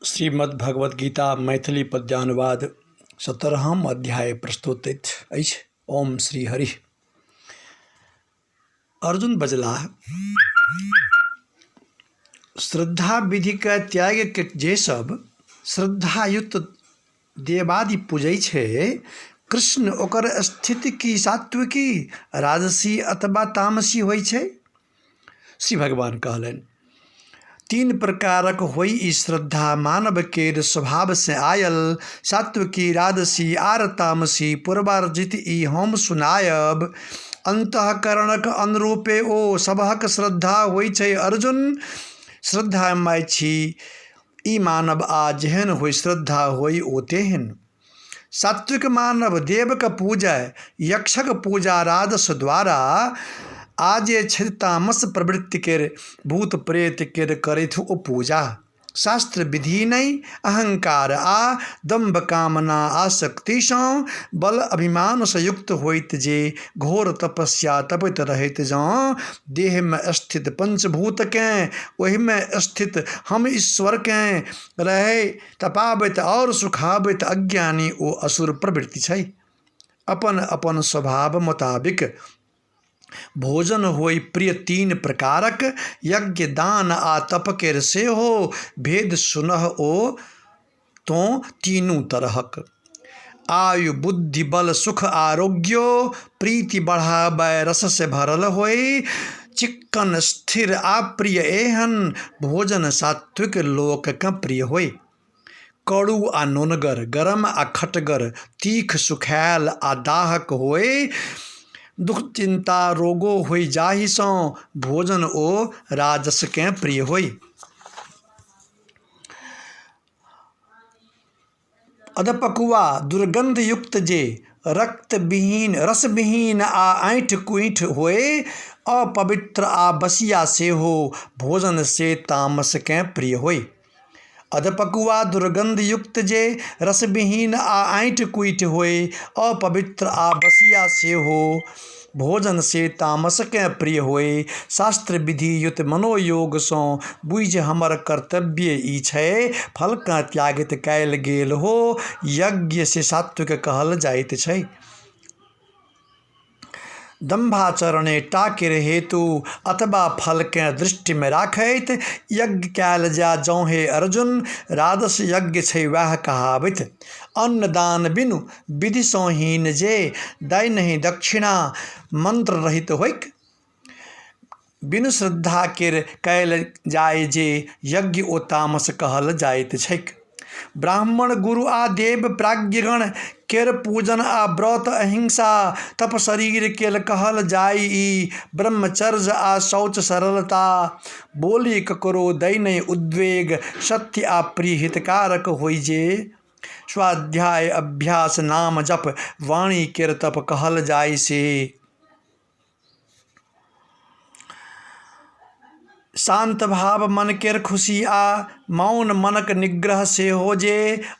श्रीमद्भगवद्गीता मैथिली पद्यानुवाद 17हम अध्याय प्रस्तुत अछि। ओम श्री हरि। अर्जुन बजलाह, श्रद्धा विधिके त्यागिके जे सब श्रद्धायुक्त देवादि पूजै छै, कृष्ण, ओकर स्थिति की सात्विकी, राजसी अथवा तामसी होइ छै? श्री भगवान कहलनि, तीन प्रकारक होइ ई श्रद्धा मानव केर स्वभावसँ आयल, सात्विकी, राजसी आर तामसी, पूर्वार्जित ई हम सुनायब। अन्तःकरणक अनुरूपे ओ सबहक श्रद्धा होइ छै अर्जुन, श्रद्धामय छी ई मानव आ जेहन होइ श्रद्धा होइ ओ तेहन। सात्विक मानव देवक पूजय, यक्षक पूजा राजस द्वारा, आ जे छथि तामस प्रवृत्ति केर, भूत प्रेत केर करथि ओ पूजा। शास्त्र विधि नहि, अहंकार आ दम्भ कामना आसक्तिसँ बल अभिमानसँ युक्त होइत जे घोर तपस्या तपैत रहैत जँ देहमे स्थित पंचभूतकेँ ओहिमे स्थित हम ईश्वरकेँ रहै तपाबैत आओर सुखाबैत अज्ञानी ओ असुर प्रवृत्ति छै। अपन अपन स्वभाव मोताबिक भोजन होइ प्रिय तीन प्रकारक, यज्ञ, दान आ तप केर सेहो भेद सुनह ओ तोँ तीनू तरहक। आयु बुद्धि बल सुख आरोग्यो प्रीति बढ़ाबय रससँ भरल होइ, चिक्कन स्थिर आ प्रिय एहन भोजन सात्विक लोककेँ प्रिय होइ। कड़ू आ नोनगर, गरम आ खटगर, तीख सुखायल आ दाहक होइ, दुख चिन्ता रोगो होइ जाहिसँ भोजन ओ राजसकेँ प्रिय होइ। अधपकुआ दुर्गन्धयुक्त जे रक्तविहीन रसविहीन आ ऐंठ कुइँठ होए, अपवित्र आ बसिया सेहो भोजन से तामसकेँ प्रिय होइ। अधपकुआ दुर्गन्धयुक्त जे रसविहीन आ ऐंठ कुइँठ होए, अपवित्र आ बसिया सेहो भोजन से तामसकेँ प्रिय होए। शास्त्र विधियुत मनोयोगसँ बुझि हमर कर्तव्य ई छै, फलकेँ त्यागैत कयल गेल हो यज्ञ से सात्विक कहल जाइत छै। दम्भाचरणे टा केर हेतु अथवा फलकेँ दृष्टिमे राखैत यज्ञ कयल जाय जँ हे अर्जुन, राजस यज्ञ छै वएह कहाबैत। अन्नदान बिनु विधिसँ हीन जे दै नहि दक्षिणा मंत्र रहित होइक, बिनु श्रद्धा केर कयल जाय जे यज्ञ ओ तामस कहल जाइत छैक। ब्राह्मण गुरु आ देव प्राज्ञगण केर पूजन आ व्रत अहिंसा तप शरीर केर कहल जाय ई ब्रह्मचर्य आ शौच सरलता, बोली ककरो दै नहि उद्वेग सत्य आ प्रिय हितकारक होइ जे स्वाध्याय अभ्यास नाम जप वाणी केर तप कहल जाय से। शान्त भाव मन केर खुशी आ मौन मनक निग्रह सेहो जे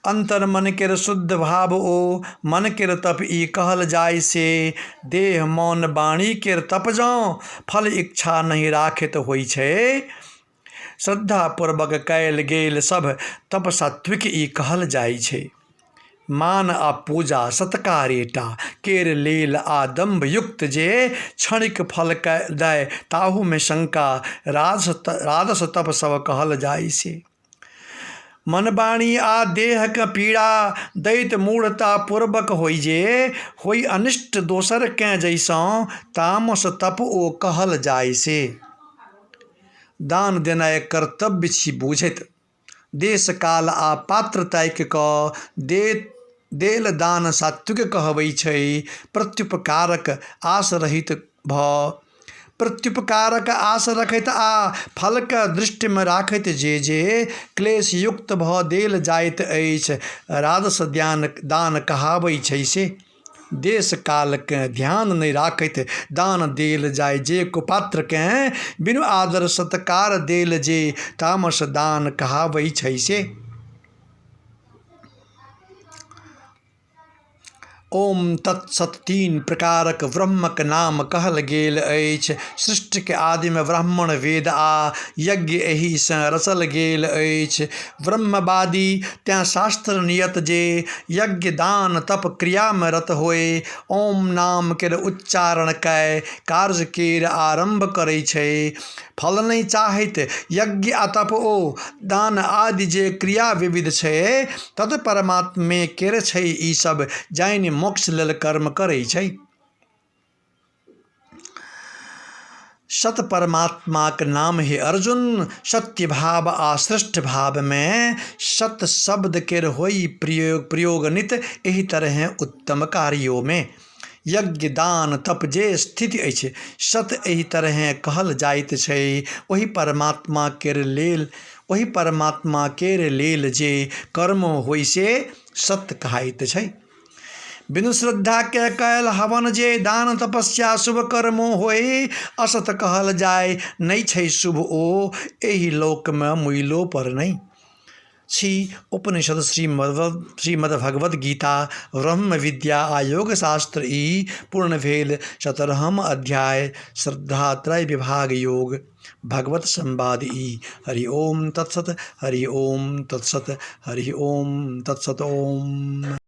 अन्तर मन केर शुद्ध भाव ओ मन केर तप ई कहल जाय से। देह मौन वाणी केर तप जँ फल इच्छा नहि राखैत होइ छै, श्रद्धापूर्वक कयल गेल सभ तप सात्विक ई कहल जाइ छै। मान आ पूजा सत्कारेटा केर लेल आ दम्भयुक्त जे क्षणिक फल दय ताहूमे शंका राजस तप सब कहल जाइ छै। मन वाणी आ देहकेँ पीड़ा दैत मूढ़ता पूर्वक होइ जे होइ अनिष्ट दोसरकेँ जइसँ तामस तप ओ कहल जाइ से। दान देनाइ कर्तव्य छी बुझैत देश काल आ पात्र ताकि कऽ देल दान सात्विक कहबै छै। प्रत्युपकारक आस रहित भऽ प्रत्युपकारक आस रखैत आ फलकेँ दृष्टिमे राखैत जे जे क्लेशयुक्त भऽ देल जाइत अछि राजस दान कहाबै छै से। देश कालकेँ ध्यान नहि राखैत दान देल जाय जे कुपात्रकेँ बिनु आदर सत्कार देल जे तामस दान कहाबै छै से। ओम तत्सत तीन प्रकारक ब्रह्मक नाम कहल गेल अछि। सृष्टिक आदिमे ब्राह्मण, वेद आ यज्ञ एहिसँ रचल गेल अछि। ब्रह्मवादी तेँ शास्त्र नियत जे यज्ञ, दान, तप क्रियामे रत होय ओम नाम केर उच्चारण कय कार्य केर आरम्भ करै छै। फल नहि चाहैत यज्ञ आ तप ओ दान आदि जे क्रिया विविध छै, तत परमात्मे केर छै ई सब जानि मोक्ष लेल कर्म करै छै। सत परमात्माक नाम हे अर्जुन, सत्य भाव आ श्रेष्ठ भावमे सत शब्द केर होइ प्रयोग नित एहि तरहें उत्तम कार्योमे। यज्ञ, दान, तप जे स्थिति अछि सत एहि तरहें कहल जाइत छै। ओहि परमात्मा केर लेल ओहि परमात्मा केर लेल जे कर्म होइ से सत कहाइत छै। बिनु श्रद्धा के कयल हवन जे दान तपस्या शुभ कर्मो होय असत कहल जाय नहि छै शुभ ओ एहि लोकमे मुइलो पर नहि। छी उपनिषद श्रीमद्भगवद गीता ब्रह्म विद्या आ योग शास्त्र ई पूर्ण भेल 17म अध्याय श्रद्धात्रय विभाग योग भगवत संवाद ई। हरि ओम तत्सत, हरि ओम तत्सत, हरि ओम तत्सत ओम।